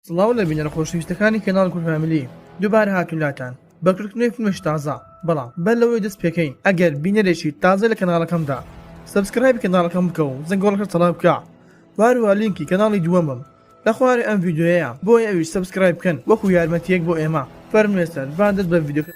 سڵاو لە بینەرە خۆشەویستەکانی کەناڵ کورد فامیلی دووبارە هاتوین لاتان بە کردنەوەی فیلمێکی تازە بەڵام بەر لەوەی دەست پێکەین ئەگەر بینەرێکی تازە لە کەناڵەکەمدا subscribe ی کەناڵەکەم بکە و زەنگۆڵەکە چالاک بکە وهەروەها لینکی کەناڵی دووەمم لە خوارێ ئەم ڤیدیۆیەیە بۆیە ئەویش subscribe بکەن وەکو یارمەتیەک بۆ ئێمە فەرموێ سەر با دەست بە ڤیدیۆکە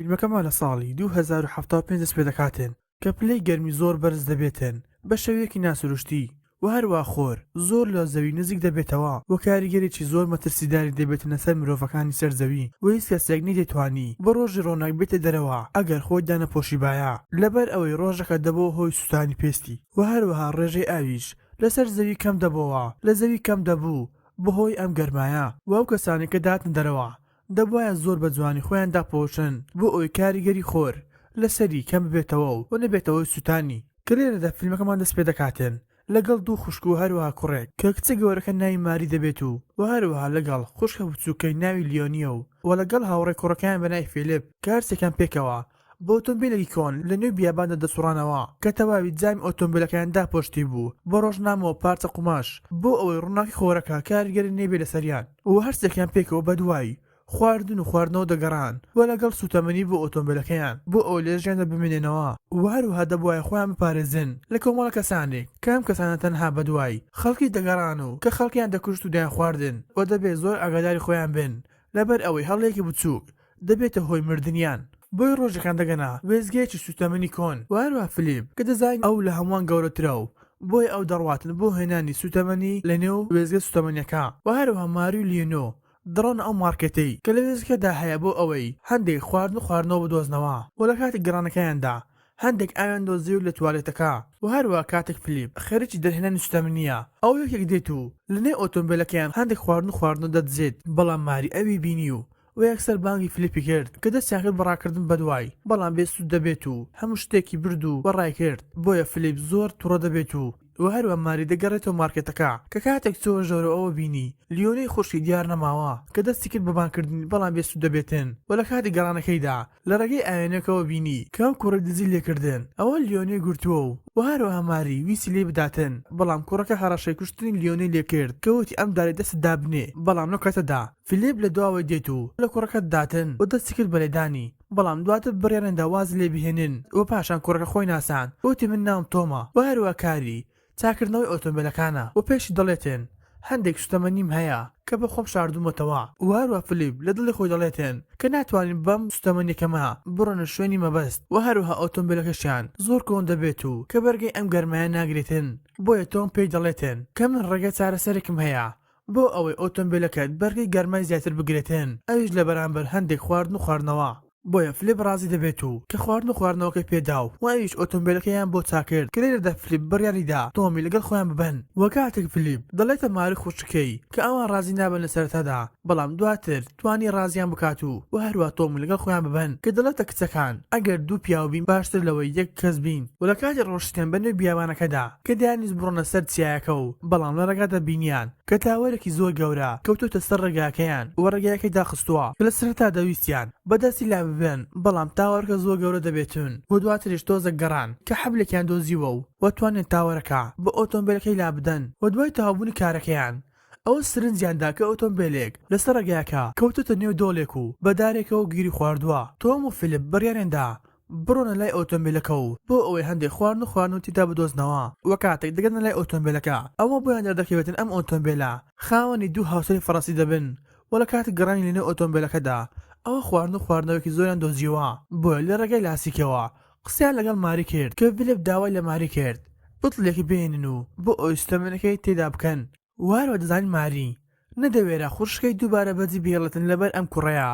فیلمەکەمان لە ساڵی 2075 دەست پێدەکاتن کە پلەی گەرمی زۆر بەرز دەبێتن بە شێوەیەکی ناسروشتی و هەروا خۆر زۆر لە زەوی نزیک دەبێتەوە و کاریگەریی زۆر مەترسیداری دەبێتنە سەر مرۆڤەکانی سەر زەوی و هیچ کەسێک نەیدەتوانی بە ڕۆژی ڕۆناک بێتە دەرەوە ئەگەر خۆی دانەپۆشیبایە لەبەر ئەوەی ڕۆژەکە دەبۆ هۆی سوتانی پێستی و هەروەها ڕێژەی ئاویش لەسەر زەوی کەم دەبۆوە لە زەوی کەم دەبوو بەهۆی ئەم گەرمایە و ئەو کەسانەی کە دەهاتنە دەرەوە دەبوایە زۆر بە جوانی خۆیان داپۆشن بۆ ئەوەی کاریگەری خۆر لەسەری کەم ببێتەوە و نەبێتە هۆی سوتانی. کە لێرەدا فیلمەکەمان دەست پێدەکاتن لەگەڵ دوو خوشک و هەروەها کوڕێک کە کچە گەورەکە ناوی ماری دەبێت و وە هەروەها لەگەڵ خوشکە بچووکەی ناوی لیۆنیە و وە لەگەڵ هاوڕێ کوڕەکەیان بە ناوی فیلپ کە هەرسێکیان پێکەوە بە ئۆتۆمبیلێکی کۆن لە نێو بیاباندا دەسوڕانەوە کە تەواوی جامی ئۆتۆمبیلەکەیان داپۆشتی بوو بە ڕۆژنامە و پارچە قوماش بۆ ئەوەی ڕووناکی خۆرەکە کاریگەری نەیبێ لەسەریان و هەرسێکیان پێکەوە بەدوای خواردن و خواردنەوە دەگەڕان و لەگەڵ سووتەمەنی بۆ ئۆتۆمبیلەکەیان بۆ ئەوەی لە ژیاندا بمێنێنەوە و هەروەها دەبوایە خۆیان بپارێزن لە کۆمەڵە کەسانێک کە ئەم کەسانە تەنها بەدوای خەڵکی دەگەڕان و کە خەڵکیان دەکوشت و دەیانخواردن و دەبێت زۆر ئاگاداری خۆیان بن لەبەر ئەوەی هەڵەیەکی بچووک دەبێتە هۆی مردنیان. بۆیە ڕۆژەکان دەگەنە وێستگەیەکی سووتەمەنی کۆن و هەروەها فلیپ کە دەزانین ئەو لە هەمووان گەورەترە و بۆیە ئەو دەڕواتن بۆ هێنانی سووتەمەنی لە نێو وێستگە سووتەمەنیەکە و هەروەها ماری و لیۆنۆ دەڕۆنە ئەو مارکێتەی کە لە وێستگەکەدا هەیە بۆ ئەوەی هەندێک خواردن و خواردنەوە بدۆزنەوە و لە کاتی گەڕانەکەیاندا هەندێک ئاویان دۆزیوە لە توالێتەکە و هەروەها کاتێک فلیپ خەریکی دەرهێنانی سوتەمەنییە ئەو یەکێک دێت و لە نێو ئۆتۆمبێلەکەیان هەندێک خواردن و خواردنەوە دەدزێت بەڵام ماری ئەوی بینی و و یەکسەر بانگی فلیپی کرد کە دەستیان کرد بە ڕاکردن بەدوای بەڵام بێ سوود دەبێت و هەموو شتێکی برد و و ڕایکرد بۆیە فلیپ زۆر توڕە دەبێت و و هەروەها ماری دەگەڕێتەوە مارکێتەکە کە کاتێک چووە ژۆرەوە ئەوە بینی لیۆنی خوشکی دیار نەماوە کە دەستی کرد بە بانگکردنی بەڵام بێ سوود دەبێتن و لە کاتی گەڕانەکەیدا لە ڕێگەی ئاوێنەکەوە بینی کە ئەم کوڕەی دزی لێکردن ئەوە لیۆنی گرتووە و و هەروەها ماری ویستی لێی بداتن بەڵام کوڕەکە هەڕەشەی کوشتنی لیۆنی لێکرد کە وتی ئەم دارەی دەستت دابنێ بەڵام لەو کاتەدا فیلیپ لە دواوەی دێت و لە کوڕەکە دەداتن و دەستی کرد بە لێدانی بەڵام دواتر بڕیاریان دا وازی لێ بهێنن و پاشان کوڕەکە خۆی ناساند وتی من ناوم تۆمە و هەروەها کاری چاکردنەوەی ئۆتۆمبێلەکانە و پێشی دەڵێتن هەندێک سوتەمەنیم هەیە کە بە خۆم شاردوومەتەوە و هەروەها فلیپ لە دڵی خۆی دەڵێتن کە ناتوانین بەم سوتەمەنیەکەمە بڕۆنە شوێنی مەبەست و هەروەها ئۆتۆمبێلەکەشیان زۆر کۆن دەبێت و کە بەرگەی ئەم گەرمایە ناگرێتن بۆیە تۆم پێی دەڵێتن کە من ڕێگە چارەسەرێکم هەیە بۆ ئەوەی ئۆتۆمبێلەکەت بەرگەی گەرمای زیاتر بگرێتن ئەویش لە بەرامبەر هەندێک خواردن و خواردنەوە. بۆیە فلیپ ڕازی دەبێت و کە خواردن و خواردنەوەکەی پێدا و ئەویش ئۆتۆمبێلەکەیان بۆ چاکرد کە لێرەدا فلیپ بڕیاری دا تۆمی لەگەڵ خۆیان ببەن و کاتێک فلیپ دەڵێتە ماری خوشکەکەی کە ئەوان ڕازی نابن لە سەرەتادا بەڵام دواتر توانی ڕازیان بکات و و هەروا تۆمی لەگەڵ خۆیان ببەن کە دەڵێتە کچەکان ئەگەر دوو پیاو بین باشتر لەوەی یەک کەس بین و لە کاتی ڕۆشتنیان بە نێو بیابانەکەدا کە دەیانویست بڕۆنە سەر چیایەکە و بەڵام لە ڕێگادا بینیان کە تاوەرێکی زۆر گەورە کەوتۆتە سەر ڕێگاکەیان و ڕێگایەکەی داخستووە کە لە سەرەتادا ویستیان بە دەستی لاببەن بەڵام تاوەرەکە زۆر گەورە دەبێتن و دواتریش تۆزێک گەڕان کە حەبلێکیان دۆزیوە و و توانیان تاوەرەکە بە ئۆتۆمبێلەکەی لابدەن و دوای تەواوبوونی کارەکەیان ئەوە سرنجیان دا کە ئۆتۆمبێلێک لەسەر ڕێگاکە کەوتۆتە نێو دۆڵێک و بە دارێکەوە گیری خواردووە. تۆم و فیلیپ بڕیاریان دا بڕۆنە لای ئۆتۆمبێلەکە و بۆ ئەوەی هەندێک خواردن و خواردنەوە تێدا بدۆزنەوە و کاتێک دەگەنە لای ئۆتۆمبێلەکە ئەوە بۆیان دەردەکەوێتن ئەم ئۆتۆمبێلە خاوەنی دوو هاوسەری فەڕەنسی دەبن و لە کاتی گەڕانی لەنێو ئۆتۆمبێلەکەدا ئەوە خواردن و خواردنەوەیەکی زۆریان دۆزیەوە بۆیە لە ڕێگای لاسیکەوە قسەیان لەگەڵ ماری کرد کە فیلیپ داوای لە ماری کرد بتڵێکی بهێنن و بۆ ئەوەی سوتەمەنەکەی تێدا بکەن. وارەوە دەزانین ماری نەدەوێرا خوشکەی دووبارە بەجی بهێڵێتن لەبەر ئەم کوڕەیە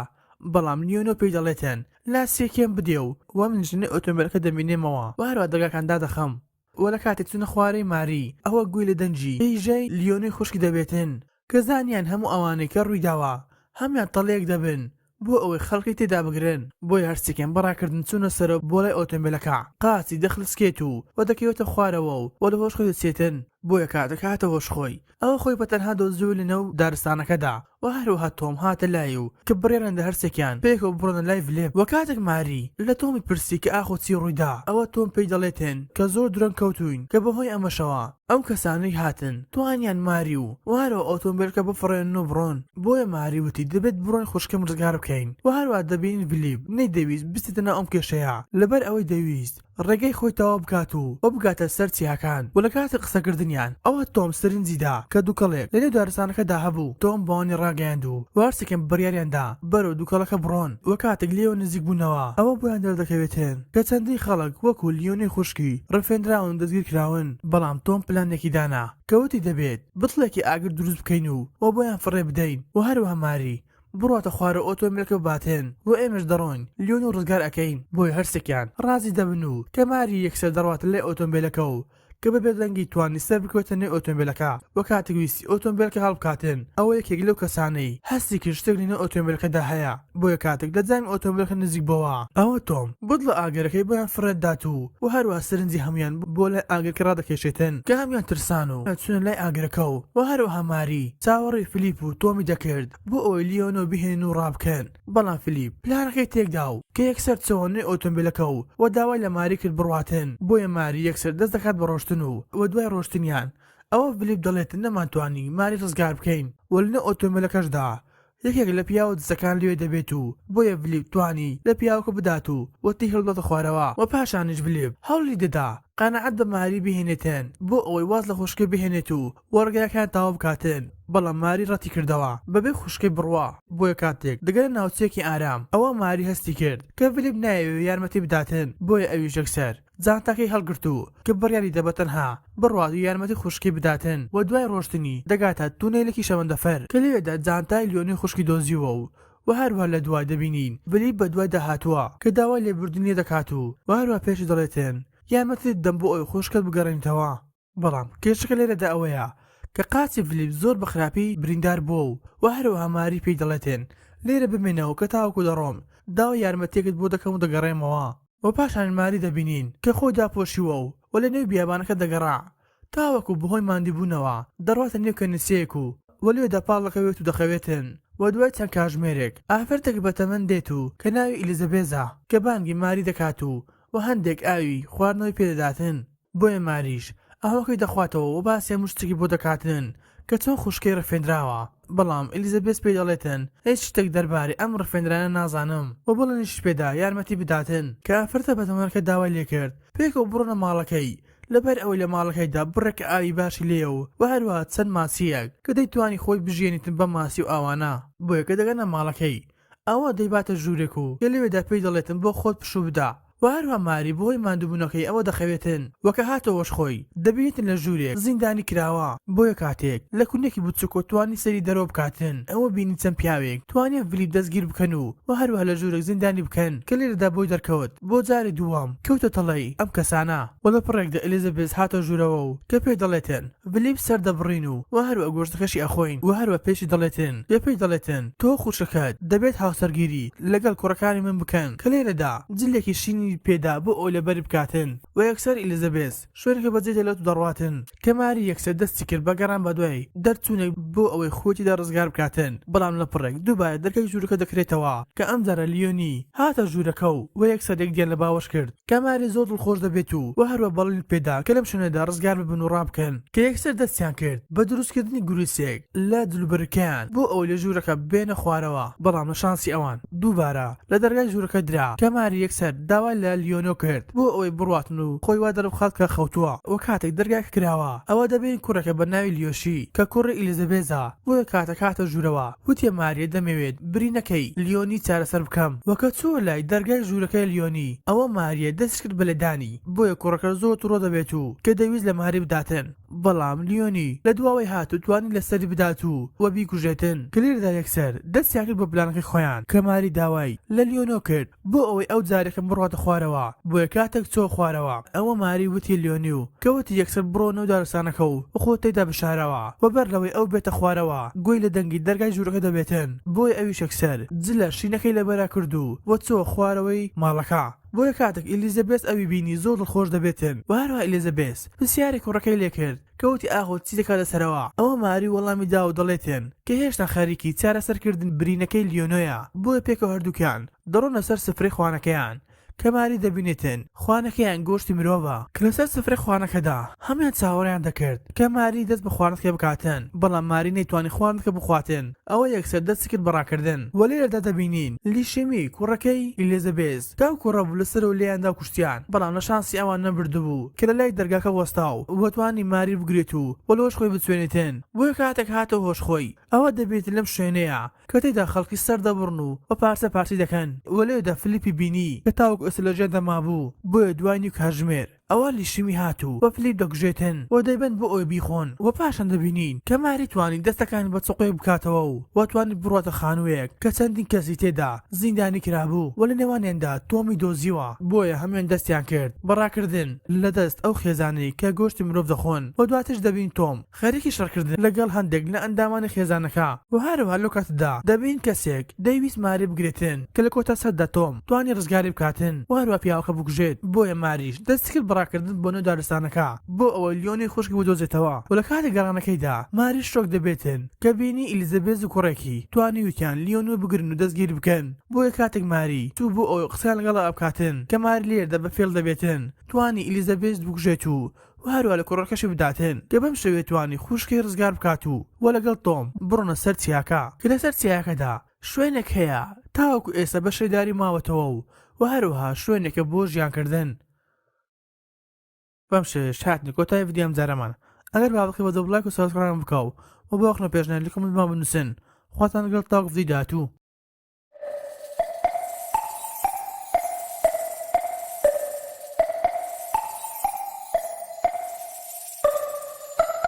بەڵام لیۆنۆ پێی دەڵێتن لاسیەکێم بدێ و وە منیش لەنێو ئۆتۆمبێلەکە دەمینێمەوە و هەروا دەرگاکان دادەخەم وە لە کاتی چوونە خوارەی ماری ئەوە گوێی لە دەنگی قیژەی لیۆنۆی خوشکی دەبێتن کە زانیان هەموو ئەوانەی کە ڕوویداوە هەموویان تەڵەیەک دەبن بۆ ئەوەی خەڵکی تێدا بگرن بۆیە هەرسێکیان بە ڕاکردن چوونە سەرەوە بۆ لای ئۆتۆمبێلەکە قاچی دەخلسکێت و و دەکەوێتە خوارەوە و و لە هۆش خۆی دەچێتن. بۆیە کاتێک هاتە هۆش خۆی ئەوە خۆی بە تەنها دۆزیەوە لەنێو دارستانەکەدا وە هەروەها تۆم هاتە لای و کە بڕیاریان دا هەرسێکیان پێکەوە بڕۆنە لای ڤلێپ وە کاتێک ماری لە تۆمی پرسی کە ئاخۆ چی ڕوویدا ئەوە تۆم پێی دەڵێتن کە زۆر درەنگ کەوتووین کە بەهۆی ئەمەشەوە ئەو کەسانەی هاتن توانیان ماری و وە هەروە ئۆتۆمبێلەکە بفڕێنن و بڕۆن بۆیە ماری وتی دەبێت بڕۆین خوشکم ڕزگار بکەین وە هەروە دەبینین ڤلیپ نەیدەویست بچێتە ناو ئەم کێشەیە لەبەر ئەوەی دەیویست ڕێگەی خۆی تەواو بکات و و بگاتە سەر چیاکان و لە کاتی قسەکردنیان ئەوە تۆم سەرنجی دا کە دوکەڵێک لە نێو دارستانەکەدا هەبوو تۆم بەوانی ڕاگەیاند و هەرسێکیان بڕیاریان دا بەرەو دوکەڵەکە بڕۆن و کاتێک لێوە نزیک بوونەوە ئەوە بۆیان دەردەکەوێتن کە چەندین خەڵک وەکو لیۆنی خوشکی ڕفێندراون و دەستگیرکراون بەڵام تۆم پلانێکی دانا کە وتی دەبێت بتڵێکی ئاگر دروست بکەین و و بۆیان فڕێ بدەین و هەروەها ماری بڕواتە خوارەوە ئۆتۆمبێلەکە بباتن و ئێمەش دەڕۆین لیۆن و ڕزگار ئەکەین بۆیە هەرسێکیان ڕازی دەبن و کە ماری یەکسەر دەڕواتە لای ئۆتۆمبێلەکە و کە بە بێدەنگی توانی سەربکەوێتە نێو ئۆتۆمبێلەکە و کاتێک ویستی ئۆتۆمبێلەکە هەڵبکاتن ئەوە یەکێک لەو کەسانەی هەستی کرد شتێک لەنێو ئۆتۆمبێلەکەدا هەیە بۆیە کاتێک لە جامی ئۆتۆمبێلەکە نزیک بۆوە ئەوە تۆم بتڵە ئاگرەکەی بۆیان فڕێدات و و هەروەها سەرنجی هەموویان بۆ لای ئاگرەکە ڕادەکێشێتن کە هەموویان ترسان و چوونە لای ئاگرەکە و و هەروەها ماری چاوەڕێی فلیپ و تۆمی دەکرد بۆ ئەوەی لیۆنۆ بهێنن و ڕابکەن، بەڵام فلیپ پلانەکەی تێکدا و کە یەکسەر چۆوە نێو ئۆتۆمبیلەکە و و داوای لە ماری کرد بڕواتن، بۆیە ماری یەکسەر دەست دەکات بە ڕۆشتن و و دوای ڕۆشتنیان ئەوە فلیپ دەڵێت نەمانتوانی ماری ڕزگار بکەین و لەنێو ئۆتۆمبیلەکەشدا یەکێک لە پیاوە دزەکان لەوێ دەبێت و بۆیە ڤلیپ توانی لە پیاوەکە بدات و و تێی هەڵبداتە خوارەوە و پاشانیش ڤلیپ هەوڵی دەدا قەناعەت بە ماری بهێنێتن بۆ ئەوەی واز لە خوشکەی بهێنێت و و ڕێگاکەیان تەواو بکاتن بەڵام ماری ڕەتی کردەوە بەبێ خوشکەی بڕوا بۆیە کاتێک دەگەنە ناوچەیەکی ئارام ئەوا ماری هەستی کرد کە ڤلیپ نایەوێ یارمەتی بداتن بۆیە ئەویش یەکسەر جانتاکەی هەڵگرت و کە بڕیاری دا بە تەنها بڕوات و یارمەتی خوشکەی بداتن و دوای ڕۆشتنی دەگاتە تونێلێکی شەمەندەفەر کە لەوێدا جانتای لیۆنی خوشکی دۆزیوە و و هەروەها لە دوای دەبینین ڤلیپ بە دوایدا هاتووە کە داوای لێبوردنی لێ دەکات و و هەروەها پێشی دەڵێتن یارمەتیت دەدەم بۆ ئەوەی خوشکت بگەڕێنیتەوە. بەڵام کێشەکە لێرەدا ئەوەیە کە قاچی ڤلیپ زۆر بە خراپی بریندار بووە و وە هەروەها ماری پێی دەڵێتن لێرە بمێنەوە کە تاوەکو دەڕۆم داوای یارمەتیەکت بۆ دەکەم و دەگەڕێمەوە. وە پاشان ماری دەبینین کە خۆی داپۆشیوە و وە لە نێو بیابانەکە دەگەڕا تاوەکو بەهۆی ماندووبوونەوە دەڕواتە نێو کەنیسەیەک و وە لەوێدا پاڵ دەکەوێت و دەخەوێتن وە دوای چەند کاژمێرێک ئافرەتێک بەتەمەن دێت و کە ناوی ئیلیزەبێزە کە بانگی ماری دەکات و وە هەندێک ئاوی خواردنەوەی پێ دەداتن. بۆیە ماریش ئاوەکەی دەخواتەوە و باسی هەموو شتێکی بۆ دەکاتن کە چۆن خوشکەی ڕفێندراوە، بەڵام ئیلیزابێس پێی دەڵێتن هیچ شتێک دەربارەی ئەم ڕفێندرانە نازانم و بەڵێنیشی پێدا یارمەتی بداتن. کە ئافرەتە بەتەمەنەکە داوای لێکرد پێکەوە بڕۆنە ماڵەکەی لەبەر ئەوەی لە ماڵەکەیدا بڕێک ئاوی باشی لێیە و هەروەها چەند ماسییەک کە دەیتوانی خۆی بژیێنیتن بەم ماسی و ئاوانە، بۆیە کە دەگەنە ماڵەکەی ئەوە دەیباتە ژوورێک و کە لەوێدا پێی دەڵێتن بۆ خۆت پشوو بدە و هەروەها ماری بەهۆی ماندووبوونەکەی ئەوە دەخەوێتن و کە هاتەوەش خۆی دەبینێتن لە ژوورێک زیندانی کراوە بۆیە کاتێک لە کونێکی بچووکەوە توانی سەیری دەرەوە بکاتن ئەوە بینی چەند پیاوێک توانیان ڤلیپ دەستگیر بکەن و و هەروەها لە ژوورێک زیندانی بکەن کە لێرەدا بۆی دەرکەوت بۆ جاری دووەم کەوتە تەڵەی ئەم کەسانە و لە پڕێکدا ئێلیزابێس هاتە ژوورەوە و کە پێی دەڵێتن ڤلیپ سەر دەبڕین و وە هەروە گۆشتەکەشی ئەخۆین وە هەروە پێشی دەڵێتن وە پێی دەڵێتن تۆ خوشکەکەت دەبێت هاوسەرگیری لەگەڵ کوڕەکانی من بکەن کە لێرەدا جلێکی شینی پێدا بۆ ئەوەی لەبەری بکاتن وە یەکسەر ئیلیزابێس شوێنەکە بەجێ دێڵێت و دەڕواتن کە ماری یەکسەر دەستی کرد بە گەڕان بەدوای دەرچوونێک بۆ ئەوەی خۆی تێدا ڕزگار بکاتن بەڵام لە پڕێک دووبارە دەرگای ژوورەکە دەکرێتەوە کە ئەمجارە لیۆنی هاتە ژوورەکە و وە یەکسەر یەکدیان لە باوەش کرد. کە ماری زۆر دڵخۆش دەبێت و وە هەروە بەڵێنی پێدا کە لەم شوێنەدا ڕزگار ببن و ڕابکەن کە یەکسەر دەستیان کرد بە دروستکردنی گوریسێک لە جلوبەرگەکەیان بۆ ئەوەی لە ژوورەکە بێنە خوارەوە بەڵام لە شانسی ئەوان دووبارە لە دەرگای ژوورەکە درا کە ماری یەکسەر داوای لە لیۆنۆ کرد بۆ ئەوەی بڕواتن و خۆی وا دەربخات کە خەوتووە وە کاتێک دەرگاکە کراوە ئەوە دەبینین کوڕێکە بە ناوی لیۆشی کە کوڕی ئیلیزابێزە بۆیە کاتێک هاتە ژوورەوە وتی ماریە دەمەوێت برینەکەی لیۆنی چارەسەر بکەم وە کە چووە لای دەرگای ژوورەکەی لیۆنی ئەوە ماریە دەستی کرد بە لێدانی بۆیە کوڕەکە زۆر توڕە دەبێت و کە دەیویست لە ماری بداتن بەڵام لیۆنی لە دواوەی هات و توانی لەسەری بدات و وە بیکوژێتن کە لێرەدا یەکسەر دەستیان کرد بە پلانەکەی خۆیان کە ماری داوای لە لیۆنۆ کرد بۆ ئەوەی ئەو جارێکم بڕواتە خوارەوە، بۆیە کاتێک چووە خوارەوە ئەوە ماری وتی لیۆنی و کە وتی یەکسەر بڕۆ نێو دارستانەکە و خۆت تێیدا بشارەوە و بەر لەوەی ئەو بێتە خوارەوە گوێی لە دەنگی دەرگای ژوورەکە دەبێتن بۆیە ئەویش یەکسەر جلە شینەکەی لەبەرا کرد و و چووە خوارەوەی ماڵەکە. بۆیە کاتێک ئیلیزەبێس ئەوی بینی زۆر دڵخۆش دەبێتن وە هەروەها ئیلیزەبێس پرسیاری کوڕەکەی لێکرد کە وتی ئاخۆ چی دەکاتە سەرەوە ئەوە ماری وەڵامی داوە دەڵێتن کە هێشتا خەریکی چارەسەرکردن برینەکەی لیۆنۆیە بۆیە پێکەوە هەردووکیان دەڕۆنە سەر سفرەی خوانەکەیان کە ماری دەبینێتن خوانەکەیان گۆشتی مرۆڤە کە لەسەر سفرەی خوانەکەدا هەموویان چاوەڕێیان دەکرد کە ماری دەست بە خواردنەکە بکاتن بەڵام ماری نەیتوانی خواردنەکە بخواتن ئەوە یەکسەر دەستی کرد بە ڕاکردن وە لێرەدا دەبینین لیشێمی کوڕەکەی ئیلیزابێس کە ئەو کوڕە بوو لەسەرەوە لێیان دا و کوشتیان بەڵام لە شانسی ئەوان نەبردبوو کە لە لای دەرگاکە وەستا و توانی ماری بگرێت و وە لەوەش خۆی بچوێنێتن بۆیە کاتێک هاتەوە هۆش خۆی ئەوە دەبینێتن لەم شوێنەیە کە تێیدا خەڵکی سەر دەبڕن و بە پارچە پارچەی دەکەن و لەوێدا فلیپی بینی کە تاوەکو ئێستا لە ژیاندا مابوو بۆیە دوای نیو کاتژمێر ئەوا لیشیمی هات و بە فلیپ دەکوژێتن و دەیبەن بۆ ئەوەی بیخۆن و پاشان دەبینین کە ماری توانی دەستەکانی بە چەقۆیەک بکاتەوە و و توانی بڕواتە خانوویەک کە چەندین کەسی تێدا زیندانی کرابوو و لە نێوانیاندا تۆمی دۆزیوە بۆیە هەموویان دەستیان کرد بە ڕاکردن لە دەست ئەو خێزانەی کە گۆشتی مرۆڤ دەخۆن و دواتریش دەبینین تۆم خەریکی شەڕکردن لەگەڵ هەندێک لە ئەندامانی خێزانەکە و هەروەها لەو کاتەدا دەبینین کەسێک دەیویست ماری بگرێتن کە لە کۆتا ساتدا تۆم توانی ڕزگاری بکاتن و هەروەها پیاوەکە بکوژێت بۆیە ماریش دەستی کرد بە ڕاکردن بۆ نێو دارستانەکە بۆ ئەوەی لیۆنی خوشکی بدۆزێتەوە و لە کاتی گەڕانەکەیدا ماری شۆک دەبێتن کە بینی ئیلیزابێس و کوڕێکی توانیوتیان لیۆنی بگرن و دەستگیر بکەن بۆیە کاتێک ماری چوو بۆ ئەوەی قسەیان لەگەڵا بکاتن کە ماری لێرەدا بە فێڵ دەبێتن توانی ئیلیزابێس بکوژێت و و هەروا لە کوڕەکەشی بداتن کە بەم شێوەیە توانی خوشکەی ڕزگار بکات و وە لەگەڵ تۆم بڕۆنە سەر چیاکە کە لەسەر چیاکەدا شوێنێک هەیە تاوەکو ئێستا بە شێداری ماوەتەوە و وە هەروەها شوێنێکە بۆ ژیان کردن. بەم شێوەیەش هاتینە کۆتایی ڤیدیۆی ئەم جارەمان ئەگەر بابەتەکە بە دڵ بوو لایک و subscribe بکە و وە بۆ ئەخنە پێشنیار لە comment مان بنوسن خواتان لەگەڵ تاوەکو ڤیدیۆی داهاتوو.